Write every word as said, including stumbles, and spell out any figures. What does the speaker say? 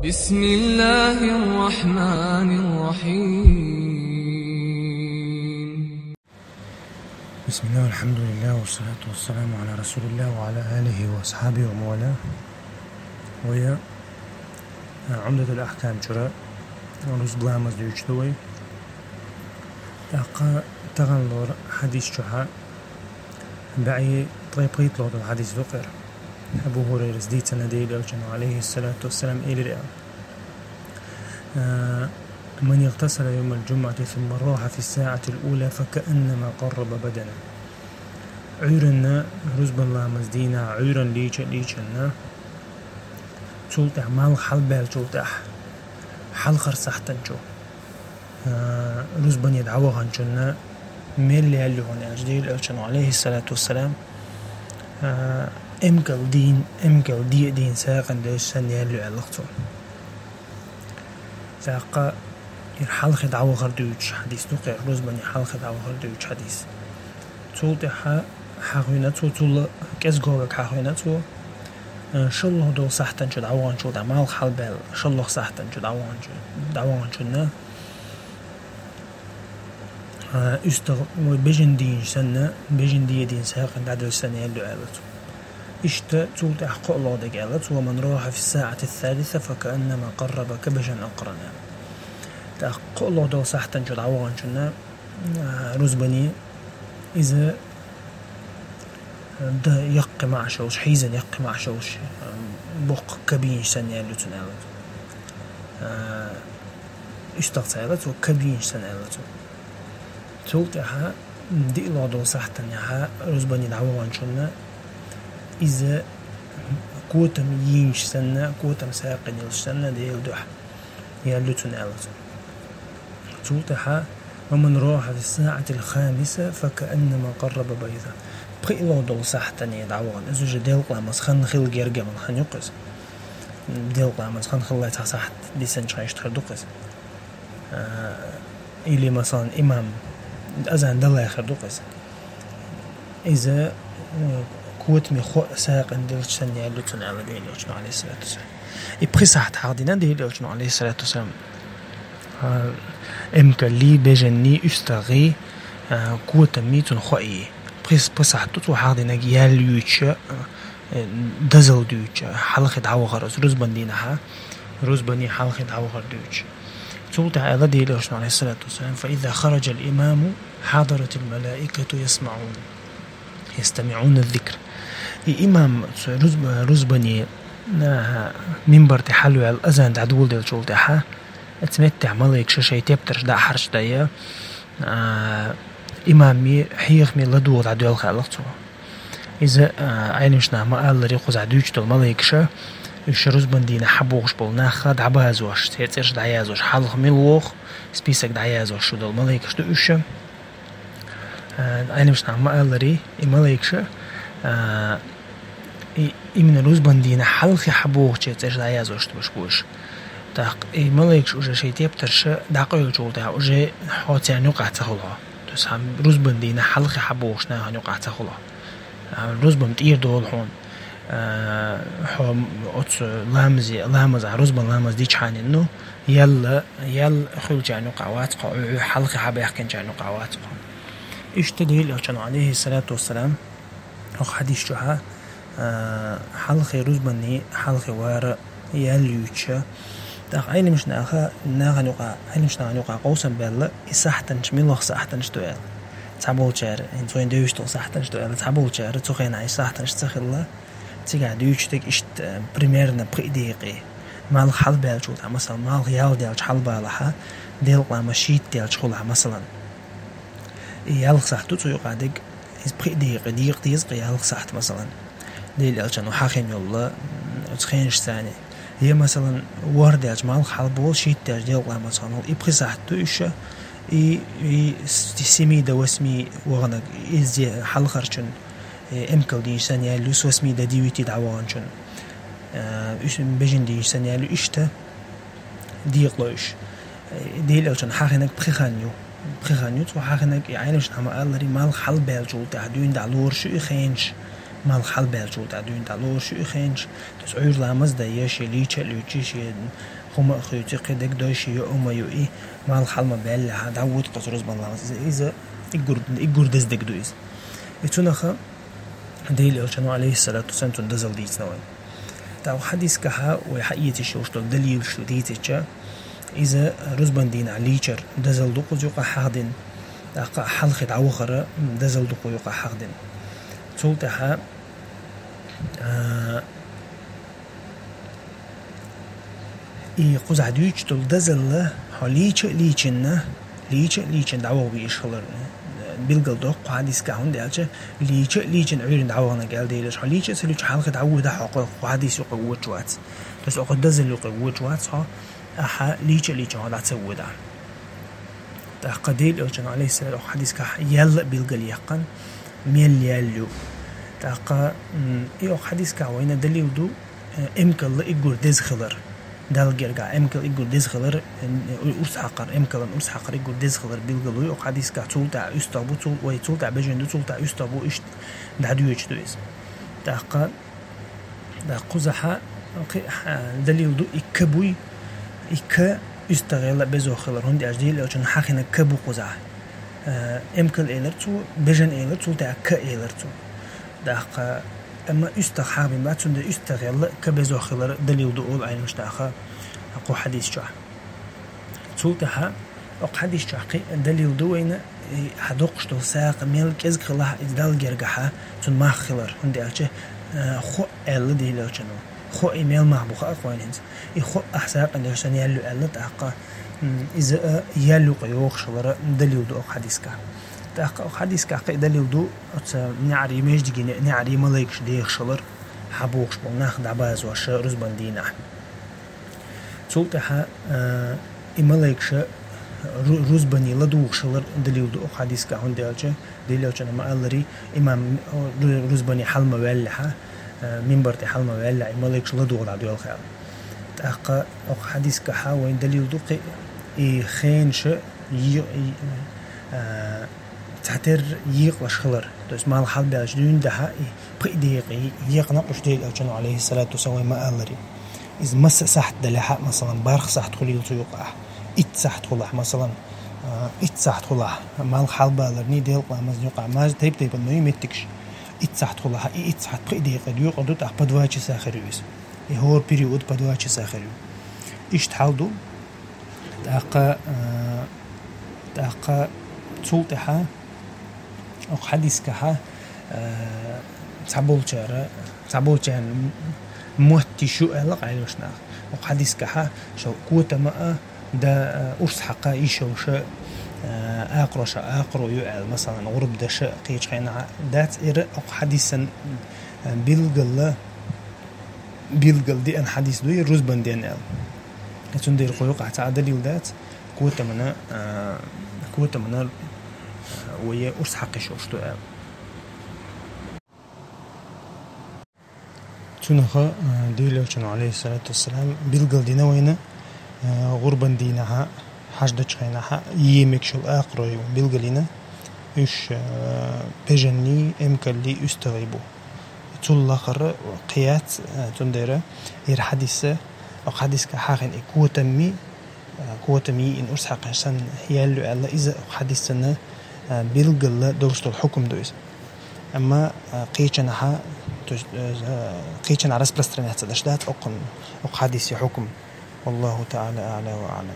بسم الله الرحمن الرحيم. بسم الله والحمد لله والصلاة والسلام على رسول الله وعلى آله وأصحابه ومن والاه. Вай, а, Умдатул Ахкам чура рузба ламаз дуьйцуш ду вай. ТӀаккха таханлера хьадис чухьа бӀаьи ткъе пхийтталагӀа дола хьадис ду кхера. Абу Хурайрас дийцина, Даьла Элчано, алейхиссалату вассалам, элира аьлла: من اغتسل يوم الجمعة ثم راح في الساعة الأولى فكأنما قرب بدنه. Ӏуйранна рузбан ламаз дийнахьа Ӏуйранна лийча а лийчанна, цул тӀаьхьа малх хьалбаьллачул тӀаьхьа хьалхара сахьтанчу, а, рузбане дӀаваханчунна мел яьлла ю хьуна аьлча, Даьла Элчано, алейхиссалату вассалам, а, эмкал дийна, эмкал де а дийна сагӀина девш санна яьлла ю аьлла-кх цо. ТӀаккха ира хьалхе дӀавахар дуьйцуш хьадис ду кхера, рузбане хьалхе дӀавахар дуьйцуш хьадис. Цул тӀаьхьа хьахийна цо, цул кӀезига вег хьахийна цо, э, шоллагӀа дола сахьтанчу дӀаваханчул тӀаьхьа, малх хьалбаьлла шоллагӀа сахьтанчу дӀаваханчу, дӀаваханчунна, а, уьстагӀа, вай бежан дийна санна, бежан де а дийна сагӀина дӀадевш санна яьлла ю аьлла цо. Иштта цул тӀаьхьа кхоалагӀа дег аьлла цо: من راح في الساعة الثالثة فكأنما قرب كبشا أقرن. ТӀаккха кхоалагӀа дола сахьтанчу дӀаваханчунна, а, рузбане иза, а, да яккхий маӀа йолаш, хьийзан яккхий маӀа йолаш, а, боккха каб йийна санна яьлла ю цунна аьлла цо. А, уьстагӀа ца аьлла цо, каб йийна санна аьлла цо. Цул тӀаьхьа диълагӀа дола сахьтанехьа рузбане дӀаваханчунна иза котам йийнача санна, котам сагӀина йолаш санна Даьла духьа яьлла ю цунна аьлла цо. Цул тӀаьхьа: ومن راح في الساعة الخامسة فكأنما قرب بيضة. ПхоалагӀа дола сахьтане дӀавахана, иза уже делкъа ламаз хан хила герга мел хан ю-кх иза. Делкъа ламаз хан хилале цхьа сахьт дисанчу хенаш тхар ду-кх иза. А, или, масалан, имам азан далале хир ду-кх иза. Иза, м, котаме хоа сагӀина делча санна яьлла ю цунна аьлла Даьла Элчано, алейхиссалату вассалам. И пхи сахьт хьахдина Даьла Элчано, алейхиссалату вассалам, а, эмкаллий, бежанний, уьстагӀий, а, котаммий, цунна хоий. Пхи, пхи сахьт ду цо хьахдинарг яьлла юьйцуш, а, э, дозалла дуьйцуш, хьалхе дӀавахар, оцу рузбан дийнахьа, рузбане хьалхе дӀавахар дуьйцуш. Цул тӀаьхьа аьлла Даьла Элчано, алейхиссалату вассалам: فإذا خرج الإمام حضرت الملائكة يسمعون، يستمعون الذكر. И имам цу рузба-, рузбане, а, минбар тӀе хьалваьлла азан дӀадоладеллачул тӀаьхьа, оцу меттехь малайкаша шайн тептарш дӀа а хьарчадаь, а, имамий хьехамий ладогӀа дӀадоьлху аьлла-кх цо. Иза, а, Ӏеламнаха ма-аллара, кхузахь дуьйцуш долу малайкаша, уьш рузбан дийнахь хьабогӀуш болу нах дӀабазош, церан цӀераш дӀаязош, хьалха мила вогӀу, список дӀаязош шу долу малайкаш ду уьш. А, Ӏеламнаха ма-аллара, и малайкаша, а, и, именно рузбан дийнахь хьалхе хьабогӀучеран цӀераш дӀаязош ду уьш, бу уьш. ТӀаккха и малайкаш уже шайн тептарша дӀакъевллачул тӀаьхьа уже хьо царна юкъахь ца хуьлу хьо. То есть хьан рузбан дийнахь хьалхе хьабогӀучу нахана юкъахь ца хуьлу хьо. А, рузбан тӀера долу хьуна. А, хьо оцу ламазе, ламаза, рузбан ламаз дичхьана, ну, ял, ял хуьлучарна юкъахь вац хьо, хьо хьалхе хьабаьхкинчарна юкъахь вац хьо. Иштта Даьла Элчано, алейхиссалату вассалам, хӀокху хьадис чохь, а, хьалхе рузбане, хьалхе вар ял юьйцуш. ТӀаккха Ӏеламнаха, нахана юкъа, Ӏеламнахана юкъа къовсам баьлла, и сахьтанаш муьлха сахьтанаш ду аьлла. Цхьаболчара, хӀинца вайна девзаш долу сахьтанаш ду аьлла, цхьаболчара цу хенахь и сахьтанаш ца хилла, цигахь дуьйцуш дерг иштта, примерно пхи декъе. Малх хьалбаьллачул тӀаьхьа, масалан, малх ял даьлча хьалбалахь, делкъа ламаз шийтта даьлча хуьлахь, масалан. И ялх сахьт ду цу юкъа дерг, иза пхи декъе, декъа деза-кх ялх сахьт, масалан. Даьла Элчано хьахийна йолу, м, оцу хенашца. Я, масалан, ворхӀ даьлча малх хьалболу, шийтта даьлча делкъа ламаз хан хуьлу. И пхи сахьт ду уьш, и, и с-, семи до восьми ваханарг, иза хьалхарчун, э, эмкал дийна санна яьлла ю, с восьми до девяти дӀаваханчун, э, уьш бежан дийна санна яьлла ю, иштта декъало уьш. Э, Даьла Элчано хьахийнарг пхи хан ю. Пхи хан ю, цо хьахийнарг, и Ӏеламнаха ма-аллара, малх хьалбаьллачул тӀаьхьа дуьйна дӀалоруш ю и хенаш. Малх хьалбаьлчул тӀаьхьа дуьйна дӀалуш ю и хенаш, то есть Ӏуйра ламаз дай я, шен лийча а луьйча, шен хӀума а хуьйцу, кхин дег дой, шен йоӀ а ма ю и, малх хьал ма баьллехьа, дӀавода-кх цо рузбан ламаз. Иза, иза иггур, иггур деза дег ду иза. И цунах Делан Элчано, алейхиссалату вассалам, цунна дозал дийцина вайна. ТӀаккха хьадисгахьа вай хьаэцаш йолуш долу далилаш дийцича, иза рузбан дийнахь лийчар дозал ду кхуза юкъахь хьахдина, тӀаккха хьалхе дӀавахара дозал ду кху юкъахь хьахдина. Цул тӀаьхьа, а, и кхузахь дуьйцуш долу дозалла, хьо лийча а лийчинна, лийча а лийчина дӀаваха везаш хилар, э, билгал до кху хьадисгахь, хӀунда аьлча лийча а лийчина Ӏуьйранна дӀаваханарг аьлла Делан Элчано, хьо лийча а ца лийча хьалхе дӀавода хьо кху хьадис юкъа вочу вац. То есть кху дозал юкъа вочу вац хьо, ахьа лийча а лийчина хьо дӀа ца вода. ТӀаккха Делан Элчано, алейхиссалам, кху хьадисгахь яьлла а билгал яьккхина, мел яьлла ю. ТӀаккха, м, и кху хьадисгахь вайна далил ду, э, эмкалла иггур деза хилар. Далла гергахь эмкал иггур деза хилар, э, урс хьакхар, эмкалан урс хьакхар иггур деза хилар билгал вуй кху хьадисгахь. Цул тӀаьхьа уьстагӀ бу, цул, вай цул тӀаьхьа бежан ду, цул тӀаьхьа уьстагӀ бу, иштта дӀадоьдуш ду иза. ТӀаккха, тӀаккха кхузахьа кхин, хьа, далил ду, и ка буй, и ка уьстагӀ елла безо хилар, хӀунда аьлча Делан Элчано хьахинарг ка бу кхузахь. Э, эмкал элар цо, бежан элар, цул тӀаьхьа ка элар цо. ТӀаккха, амма уьстагӀ хьахбина бац, цундела уьстагӀ елла ка безо хилар далил ду олу Ӏеламнаха кху хьадис чохь. Цул тӀаьхьа кху хьадис чохь кхин далил ду вайна, и хьан доккхуш долу сагӀа мел кӀезиг хилахь, иза Далла гергахьа цунна мах хилар, хӀунда аьлча, э, хоъ аьлла Делан Элчано. Хоъ и мел мах бу хаьа-кх вайна хӀинца. И хоъ ахь сагӀина деш санна яьлла ю аьлла, тӀаккха, м, иза а яьлла юкъа йогӀуш хилара далил ду кху хьадисгахь. ТӀаккха кху хьадисгахь кхин далил ду, оцу неӀарий, междигий неӀарий малайкаш дехаш хилар, хьан бохуш болу нах дӀабазош рузбан дийнахь. Цул тӀаьхьа, а, и малайкаша ру-, рузбане ладугӀуш хилар далил ду кху хьадисгахь, хӀунда аьлча Делан Элчано ма-аллара, имам, о, ру-, рузбане хьала ма ваьллехьа, а, минбар тӀе хьала ма ваьллехьа, и малайкаш ладугӀу дӀадоьлху аьлла. ТӀаккха кху хьадисгахьа вайна далил ду кхин и хенаша йи-, йи-, а, цхьатерра екъалаш хилар. То есть малх хьалбаьлча дуьйна дӀа и пхи декъе екъна-кх уьш Делан Элчано, алейхиссалату вассалам, вай ма-аллара. Иза маса сахьт далехьа, масалан, барх сахьт хуьлийла цу юкъахь, итт сахьт хуьлахь, масалан, а, итт сахьт хуьлахь, малх хьалбаларний, делкъа ламазна юкъахь, маж-, тайп-тайпана ма ю меттигаш. Итт сахьт хуьлахь, и итт сахьт пхи декъе доькъур ду, тӀаккха по два часа хир ю иза. И хӀора период по два часа хир ю. Иштта хьал ду. ТӀаккха, а, тӀаккха цул тӀаьхьа кху хьадисгахьа, а, цхьаболчара, цхьаболчарна м-, мотт йиш ю аьлла Ӏеламнаха. Кху хьадисгахьа шел котама а, да, а, урс хьакха йиш йолуша, а, акхароша акхаро ю аьлла, масалан, гӀурба даша кхечу хенахьа дац, эра кху хьадисан, а, билгала билгал деана хьадис ду и рузбан ден аьлла. Цундела кху юкъахь цхьа а далил дац, котамана, а, котамана, а, вай урс хьакхиш йолуш ду аьлла. Цунаха, а, Делан Элчано, алейхиссалату вассалам, билгал дина вайна, а, гӀурбан дийнахьа, хьаж дечу хенахьа, е мегаш йолу акхарой билгал йина, уьш, а, бежанний, эмкаллий, уьстагӀий бу. Цул лахара кхин яц, а, цундела хӀара хьадиса, кху хьадисгахь хьахийна и котамми, а, котам йиъна урс хьакхаш санна яьлла ю аьлла, иза кху хьадисана, а, билгала долуш долу хьукам ду иза. Амма, а, кхечанхьа, то есть, а, кхечанхьа распространяться деш дац окхун, окху хьадисе хьукам. Валлаху та'ала а'ла ва а'лам.